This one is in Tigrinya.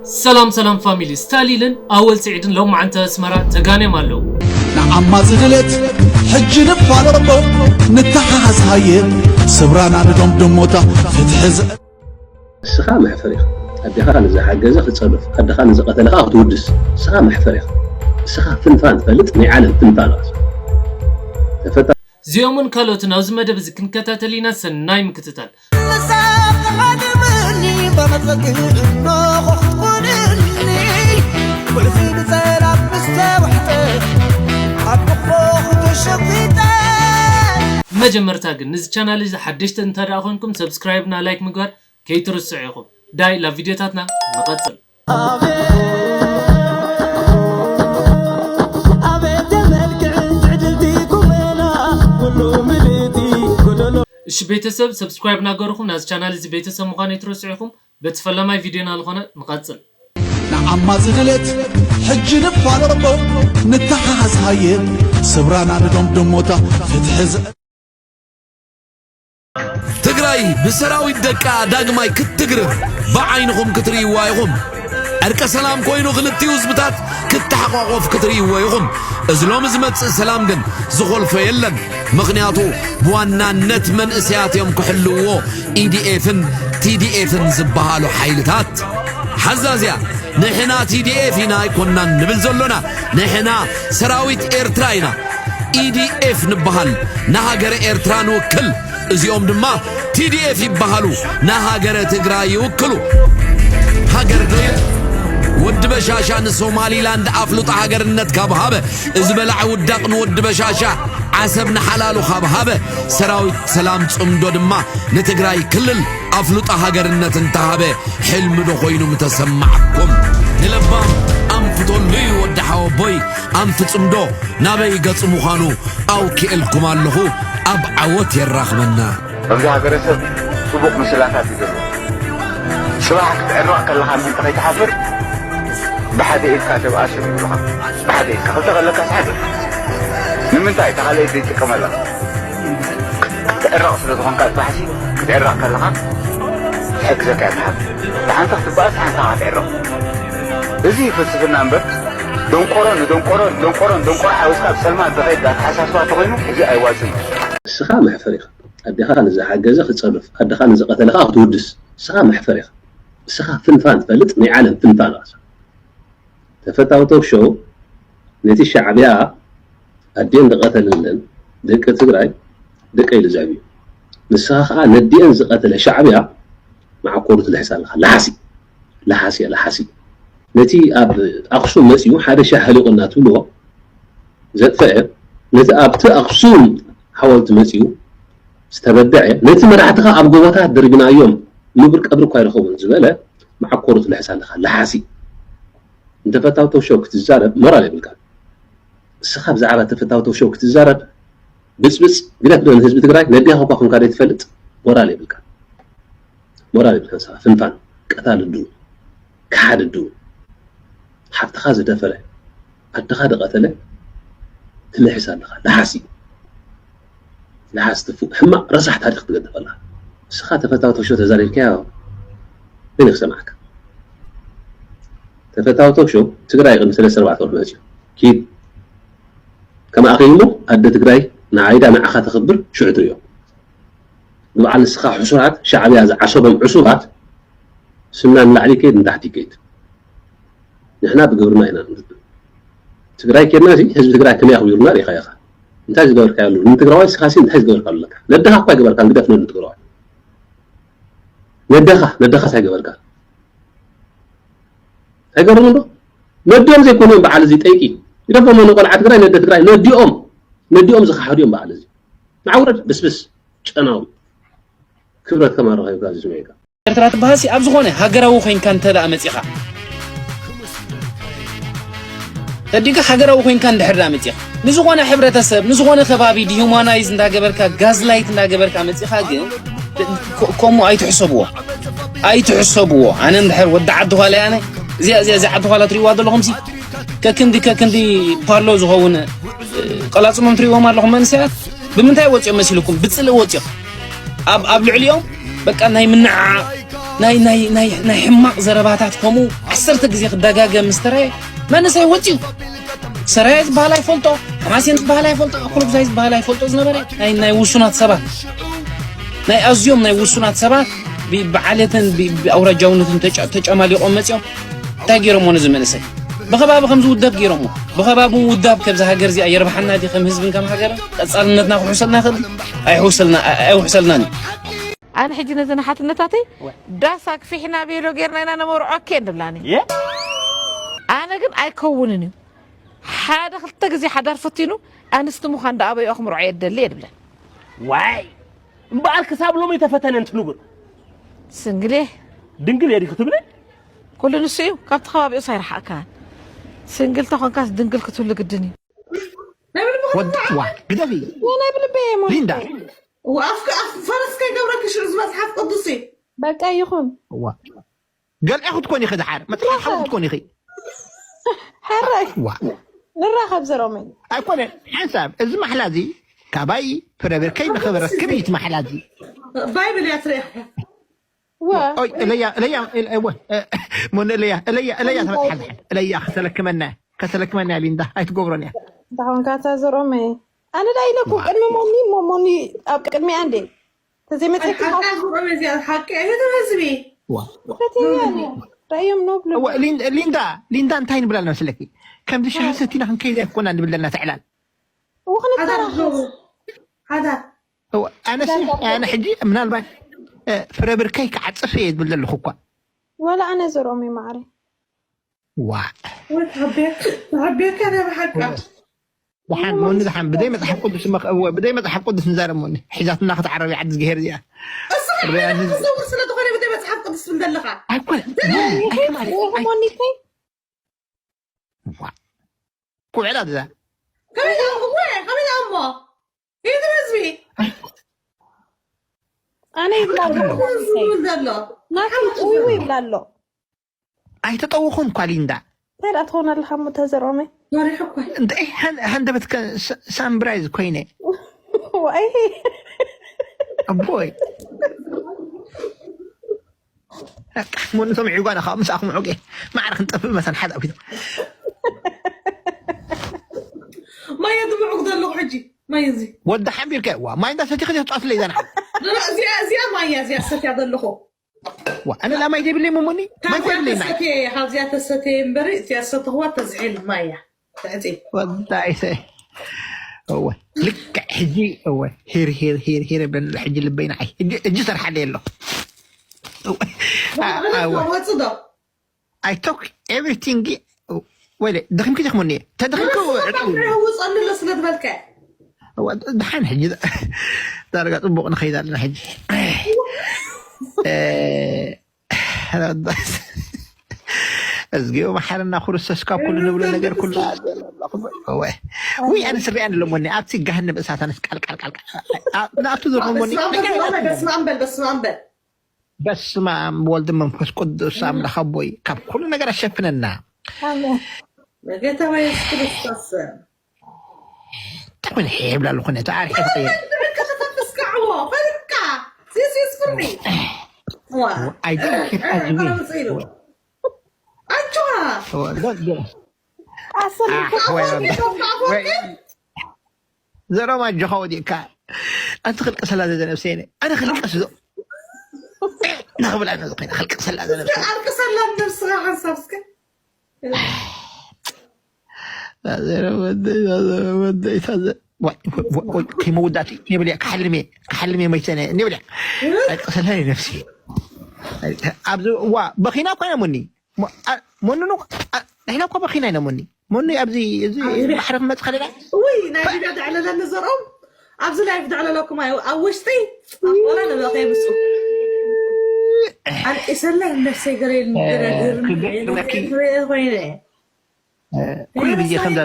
ሰላም ሰላም ፋሚሊ፣ ስታሊንን ኣወል ስዒድን ሎማዓንቲ ኣስመራ ተጋንዮም ኣለዉ። ንዓማ ዝድለት ሕጂ ንፋለጦ፣ ንተሓሓዝ ሃየ፣ ስብራና ንደምድሞታ ፍትሒ ዝ- እስኻ መሕፈር ኢኻ። ኣዴኻ ንዝሓገዘ ክጸርፍ፣ ኣደኻ ንዝቐተለ ኸኣ ክትውድስ። እስኻ መሕፈር ኢኻ። እስኻ ፍንፋን ትፈልጥ፣ ናይ ዓለም ፍንፋን ኢኻ። ተፈታ- እዚኦምን ካልኦትን ኣብዚ መደብ እዚ ክንከታተል ኢና። ሰናይ ምክትታል። መጀመርታ ግን ንዚ ቻናል እዚ ሓደሽቲ እንተ ደኣ ኮንኩም ሰብስክራይብ እና ላይክ ምግባር ከይትርስዑ ኢኹም። ዳይ ላብ ቪድዮታትና ንቐጽል። እሺ ቤተሰብ ሰብስክራይብ እናገርኹም ናዚ ቻናል እዚ ቤተሰብ ምዃን ኣይትረስዑ ኢኹም። በቲ ፈለማይ ቪድዮና ዝኾነ ንቐጽል። ንዓማ ዝድለት ሕጂ ንፋለጦ፣ ንተሓሓዝ ሃየ፣ ስብራና ንደምድሞታ ፍትሒ ዝ- ትግራይ ብሰራዊት ደቃ ዳግማይ ክትትግርር ብዓይንኹም ክትርእይዋ ኢኹም። ዕርቀ ሰላም ኮይኑ ክልቲኡ ህዝብታት ክተሓቋቖፍ ክትርእይዎ ኢኹም። እዚ ሎሚ ዝመጽእ ሰላም ግን ዝኾልፎ የለን። ምኽንያቱ ብዋናነት መንእሰያት እዮም ክሕልውዎ፣ ኢዲኤፍን ቲዲኤፍን ዝበሃሉ ሓይልታት። ሓዛዝያ ንሕና ቲዲኤፍ ኢና ኣይኮናን ንብል ዘሎና፣ ንሕና ሰራዊት ኤርትራ ኢና። ኢዲኤፍ ንበሃል ንሃገረ ኤርትራ ንውክል፣ እዚኦም ድማ ቲዲኤፍ ይበሃሉ፣ ንሃገረ ትግራይ ይውክሉ። ሃገር ዶ ወዲ በሻሻ ንሶማሊላንድ ኣፍልጦ ሃገርነት ካብ ሃበ፣ እዚ በላዕ ውዳቕ ንወዲ በሻሻ ዓሰብ ንሓላሉ ካብ ሃበ፣ ሰራዊት ሰላም ጽምዶ ድማ ንትግራይ ክልል ኣፍልጦ ሃገርነት እንተሃበ፣ ሕልሚ ዶ ኮይኑ ምተሰማዕኩም? ንለባም ኣንፍተሉ እዩ ወዲ ሓወቦይ፣ ኣንፊ ጽምዶ ናበይ ገጹ ምዃኑ ኣውኪኤልኩም ኣለኹ፣ ኣብ ዓወት የራኽበና። ኣብዚ ሃገረሰብ ጽቡቕ ምስላታት እዩ ዘሎ። ጽባሕ ክትዕረቕ ከለኻ ምእንቲ ከይትሓፍር ብሓደ ኢድካ ተብኣስር ይብሉኻ። ብሓደ ኢድካ ክልተ ከለካስ ሓፍር። ንምንታይ እታ ካልኣይቲ ዘይትጥቀመላ? ክትዕረቕ ስለ ዝኾንካ ጽባሕሲ ክትዕረቕ ከለኻ ትሕግዘካ እያ ትሓፍር። ብሓንቲ ክትበኣስ ሓንቲ ክትዕረቕ። እዚ ፍልስፍና እምበር ደንቆሮ ንደንቆሮ ደንቆሮ ንደንቆሮ ሓዊስካ ኣብ ጸልማት ዝኸይድ ኣተሓሳስባ ተኾይኑ ሕጂ ኣይዋጽን እዩ። እስኻ መሕፈር ኢኻ። ኣዴኻ ንዝሓገዘ ክጸርፍ፣ ኣደኻ ንዝቐተለ ኸኣ ክትውድስ። እስኻ መሕፈር ኢኻ። እስኻ ፍንፋን ትፈልጥ ናይ ዓለም ፍንፋን ኢኻ። ተፈታዊ ቶክ ሾው ነቲ ሻዕብያ ኣዴን ዝቐተለለን ደቂ ትግራይ ደቀይ ኢሉ ዘዕብዩ። ንስኻ ኸኣ ነዲኤን ዝቐተለ ሻዕብያ መዓኮሩ ትልሕስ ኣለኻ። ለሓሲ። ለሓሲ እያ፣ ለሓሲ። ነቲ ኣብ ኣኽሱም መጺኡ ሓደ ሻህ ህሊቑና ትብልዎ ዘጥፈአ፣ ነቲ ኣብቲ ኣኽሱም ሓወልቲ መጺኡ ዝተበደዐ፣ ነቲ መራሕትኻ ኣብ ጎቦታት ደርቢናዮም ንቡር ቀብሪ እኳ ኣይረኸቡን ዝበለ መዓኮሩ ትልሕስ ኣለኻ። ለሓሲ። ንተፈታዊ ቶክ ሾው ክትዛረብ ሞራል የብልካን። እስኻ ብዛዕባ ተፈታዊ ቶክ ሾው ክትዛረብ ብጽብጽ ግደፍ ዶ ንህዝቢ ትግራይ? ነዲኻ እኳ ኮንካ ዘይትፈልጥ ሞራል የብልካን። ሞራል የብልካን። ንስኻ ፍንፋን፣ ቀታሊ ድው፣ ከሓዲ ድው፣ ሓፍትኻ ዝደፈረ፣ ኣድኻ ዝቐተለ ትልሕስ ኣለኻ። ለሓሲ። ለሓስ ትፉእ ሕማቕ ረሳሕ ታሪኽ ትገድፍ ኣለኻ። ንስኻ ተፈታዊ ቶክ ሾው ተዛሪብካዮ መን እዩ ክሰምዓካ? ተፈታዊ ቶክ ሾው ትግራይ ቅድሚ ሰለስተ ኣርባዕተ ወርሒ መጺኡ ኪድ ከማእኺ እሞ ኣደ ትግራይ ንዓይዳ ንዓኻ ተኽብር ሽዑ ትርእዮ። ንበዓል ንስኻ ሕሱራት ሻዕብያ ዝዓሰቦም ዕሱባት ስምና ንላዕሊ ይከይድ ንታሕቲ ይከይድ። ንሕና ብግብርና ኢና ንብል። ትግራይ ኬድና እዚ ህዝቢ ትግራይ ከመይ ኣኽቢሩና ሪኢኻ ኢኻ። እንታይ ዝገበርካዮ ኣሎ? ንትግራዋይ ንስኻ ሲ እንታይ ዝገበርካ ኣለካ? ነደኻ እኳ ኣይገበርካን ግደፍ ነን ትግራዋይ። ነደኻ ነደኻስ ኣይገበርካን። ኣይገርምን ዶ? ነዲኦም ዘይኮኑ እዮም በዓል እዚ ጠይቂ። ይደፈሞ ንቆልዓ ትግራይ ነደ ትግራይ ነዲኦም ነዲኦም ዝኸሓዱ እዮም በዓል እዚ። ንዓውረድ ብስብስ ጨናዊ። ክብረት ከማን ረኺብካ እዚ ስምዒካ። ኤርትራ ትበሃልሲ ኣብ ዝኾነ ሃገራዊ ኮይንካ እንተ ደኣ መጺኻ። ተዲካ ሃገራዊ ኮይንካ እንድሕር ደኣ መጺኻ። ንዝኾነ ሕብረተሰብ፣ ንዝኾነ ከባቢ ዲሁማናይዝ እንዳገበርካ፣ ጋዝላይት እንዳገበርካ መጺኻ ግን ኮ-፣ ከምኡ ኣይትሕሰብዎ። ኣይትሕሰብዎ። ኣነ እንድሕር ወዲ ዓዲ ኋላ ኣነ፣ እዚኣ፣ እዚኣ፣ እዚኣ ዓዲ ኋላ ትሪእዋ ዘለኹምሲ፣ ከክንዲ፣ ከክንዲ ፓሎ ዝኸውን፣ እ፣ ቀላጽሞም ትሪእዎም ኣለኹም መንእሰያት። ብምንታይ ወጺኦም መሲልኩም? ብጽልኢ ወጺኦም። ኣብ፣ ኣብ ልዕሊኦም በቃ ናይ ምንዓቕ፣ ናይ ናይ ናይ ናይ ሕማቕ ዘረባታት ከምኡ ዓሰርተ ግዜ ክደጋገም ምስ ተረኣየ መንእሰይ ወፂኡ። ሰራየ ዝበሃል ኣይፈልጦ፣ ሓማሴን ዝበሃል ኣይፈልጦ፣ ኣኩለጉዛይ ዝበሃል ኣይፈልጦ ዝነበረ ናይ ናይ ውሱናት ሰባት፣ ናይ ኣዝዮም ናይ ውሱናት ሰባት ብ- ብዓሌትን ብ- ብኣውራጃውነትን ተጨ- ተጨማሊቖም መፂኦም። እንታይ ገይሮሞ ነዚ መንእሰይ? ብኸባቢ ከም ዝውደብ ገይሮሞ። ብኸባቢ ምውዳብ ከብዛ ሃገር እዚኣ የርብሓና ድዩ? ከም ህዝብን ከም ሃገርን ቀፃልነትና ክውሕሰልና ይኽእል? ኣይሕውሰልና ኣይውሕሰልናን እዩ። ኣነ ሕጂ ነዘን ሓትነታተይ ዳስ ኣግፊሕና ቤሎ ጌርና ኢና ነመርዖ ኬ ንብላኒ። ኣነ ግን ኣይከውንን እዩ። ሓደ ክልተ ግዜ ሓዳር ፈቲኑ ኣንስቲ ምዃን ደኣ ኣበይኦ ክምርዖ እየ ደሊ እየ ድብለን። ዋይ እምበኣር ክሳብ ሎሚ ተፈተነ እንትንብር ስንግሌ ድንግል እየ ዲኺ ትብሊ? ኩሉ ንሱ እዩ። ካብቲ ከባቢኡስ ኣይረሓቕካን። ስንግል ተኾንካስ ድንግል ክትህሉ ግድን እዩ። ናይ ብልቢ ወድ ዋ ግደፊ ናይ ብልበ እየ ሞ ሊንዳ ኣፍካ ኣፍ ፈረስ ከይገብረኪ ሽዑ እዚ መፅሓፍ ቅዱስ እዩ በቃ ይኹን ዋ ገልዒ ክትኮን ኢኺ ድሓር መጥሓሓው ክትኮን ኢኺ ሕራይ ዋ ንራኸብ ዘሮመይ ኣይኮነ ሓንሳብ እዚ ማሕላ እዚ ካባይ ፍረብርከይ ንኽበረክብ እዩ እቲ ማሕላ እዚ ባይብል እያ ትሪኢኻ ዋ ኦይ እለያ እለያ እለ- እወ፣ እ፣ ሞን እለያ እለያ እለያ ተበጽሓ እለያ ከተለክመና ከተለክመና ሊንዳ ኣይትገብሮን እያ እንታኾንካ እታ ዘሮመይ ኣነ ዳ ኢለኩ ቅድሚ ሞኒ እሞ ሞኒ ኣብ ቅድሚኣ እንዴ ተዘይመፀኪ ሓቂ እዚኣ ሓቂ እዩ ህዝቢ ዋ ፈትያ ረእዮም ኖብሉ እወ፣ ሊን- ሊንዳ ሊንዳ እንታይ ንብላልና መስለኪ ከምዚ ሻሂ ሰቲና ክንከይድ ኣይኮና ንብለና ትዕላል ወክንተራኸስ ሓዳር እወ፣ ኣነስ ኣነ ሕጂ ምናልባት እ፣ ፍረ ብርከይ ክዓፅፍ እየ ዝብል ዘለኹ እኳ ወላ ኣነ ዘሮመይ ማዕረይ ዋ ተሓቢርካ ናይ ብሓቃ ደሓን ሞኒ ደሓን ብደይ መፅሓፍ ቅዱስ መኽ- እወ፣ ብደይ መፅሓፍ ቅዱስ ንዛረብ ሞኒ ሒዛትና ክትዓረብ ዓዲ ዝገሄር እዚኣ እሱ ርኣያ ክዘውር ስለ ዝኾነ ብደይ መፅሓፍ ቅዱስ ትብል ዘለኻ ኣይኮነ ሞኒተይ ኩዕላ ድዛ ከመይ ደኣ እሞ ከመይ ደኣ እሞ ይድር ህዝቢ ኣነ ይብላ ኣሎ ዝብል ዘሎ ናቲ ጥውይው ይብላ ኣሎ ኣይተጠወኹን እኳ ሊንዳ እንታይ ደኣ ትኾን ኣለኻ እሞ ተዘሮመ መሪሑ እኮ እንታይ ሃን- ሃንደበት ሳምብራይዝ ኮይነ ዋይ ኣቦይ ሞኒ ሰምዑ ጓና ካብ ምሳኹም ዕቄ ማዕረ ክንጠፍእ መሳን ሓደ ኣቢቱ ማየ ድምዑግ ዘለኹ ሕጂ ማየ እዚ ወዲ ሓቢርከ ዋ ማይ እንዳ ሰቲኺ ተጣስለ ይዛና እዚኣ እዚኣ ማያ እዚኣ ሰትያ ዘለኹ ዋ ኣነ ላ ማይ ዘይብለይ ሞኒ ማይ ካብዚኣ ዘይብለይ ማይ ተሰትየ እያ ካብዚኣ ተሰትየ እምበሪ እዚኣ ዝሰተኽዋ ተዝሒል ማያ ትሕፂ ወዳይሰ እወ ልክዕ ሕጂ እወ ሂር ሂር ሂር ሂር ብለን ሕጂ ልበይ ንዓይ ሕጂ- ሕጂ ሰርሓለይ ኣሎ እወ፣ አ- እወ ወፅእ ዶ I talk everything ወይለ ደኺምኪ ደኽሞኒ ተደኺምኪ ይህውፀሉ ኣሎ ስለ ዝበልከ ደሓን ሕጂ ዳርጋ ፅቡቕ ንኸይድ ኣለና ሕጂ እ፣ እዝጊኦ መሓረና ክርስቶስ ካብ ኩሉ ንብሎ ነገር ኩሉ ኣዘለኹም። እወ። ውይ ኣነ ስሪያ ንለሞኒ ኣብቲ ገሃነም እሳት ኣነስ ቃል ቃል ቃል ቃል። ኣ- ንኣቱ ዘለኹም ሞኒ በስመ ኣብ በል በስመ ኣብ በል በስመ ኣብ ወልድ መንፈስ ቅዱስ ኣምላኽ ኣቦይ ካብ ኩሉ ነገር ኣሸፍነና። ኣሜን በጌታ በየሱስ ክርስቶስ ተኮነ ይብላ ኣለኹ ነታ ኣርሒ ተቀየር። ፈርካ ተፈስካዕዎ ፈርካ ዚስ ዚስ ፍርሚ ዋ I don't care as you will. ኣጆኻ ኣሰብ ዘሮም ኣጆኻ ወዲእካ ኣንቲ ክልቀሰላ ዘዘ ነብሰ ኣነ ክልቀስ ዞ ንኽብላ ነዚ ኮይነ ክልቀሰላ ዘነብሰ ኣልቅሰላ ነብስኻ ሓንሳብ እስከ ከይመውዳእቲ የብልያ ክሓልም እየ ክሓልም እየ መይተ የብልያ ኣይቀሰልሃ ነፍሲ ኣብዚ ዋ በኺና እኳ ኢና ሞኒ ሞንኑ ንሕና እኳ በኺና ኢና ሞኒ ሞኒ ኣብዚ እዚ ባሕሪ ክመፅ ከለና ውይ ናይ ሊዳ ደዕለለኒ ዘርኦም ኣብዚ ላይፍ ደዕለለኩም ኣዩ ኣብ ውሽጢ ኣቆላ ነበኸ ምስ ኣልቂሰላ ነፍሰይ ገለ ክገርመኪ ኮይነ ኩሉ ግዜ ከምዛ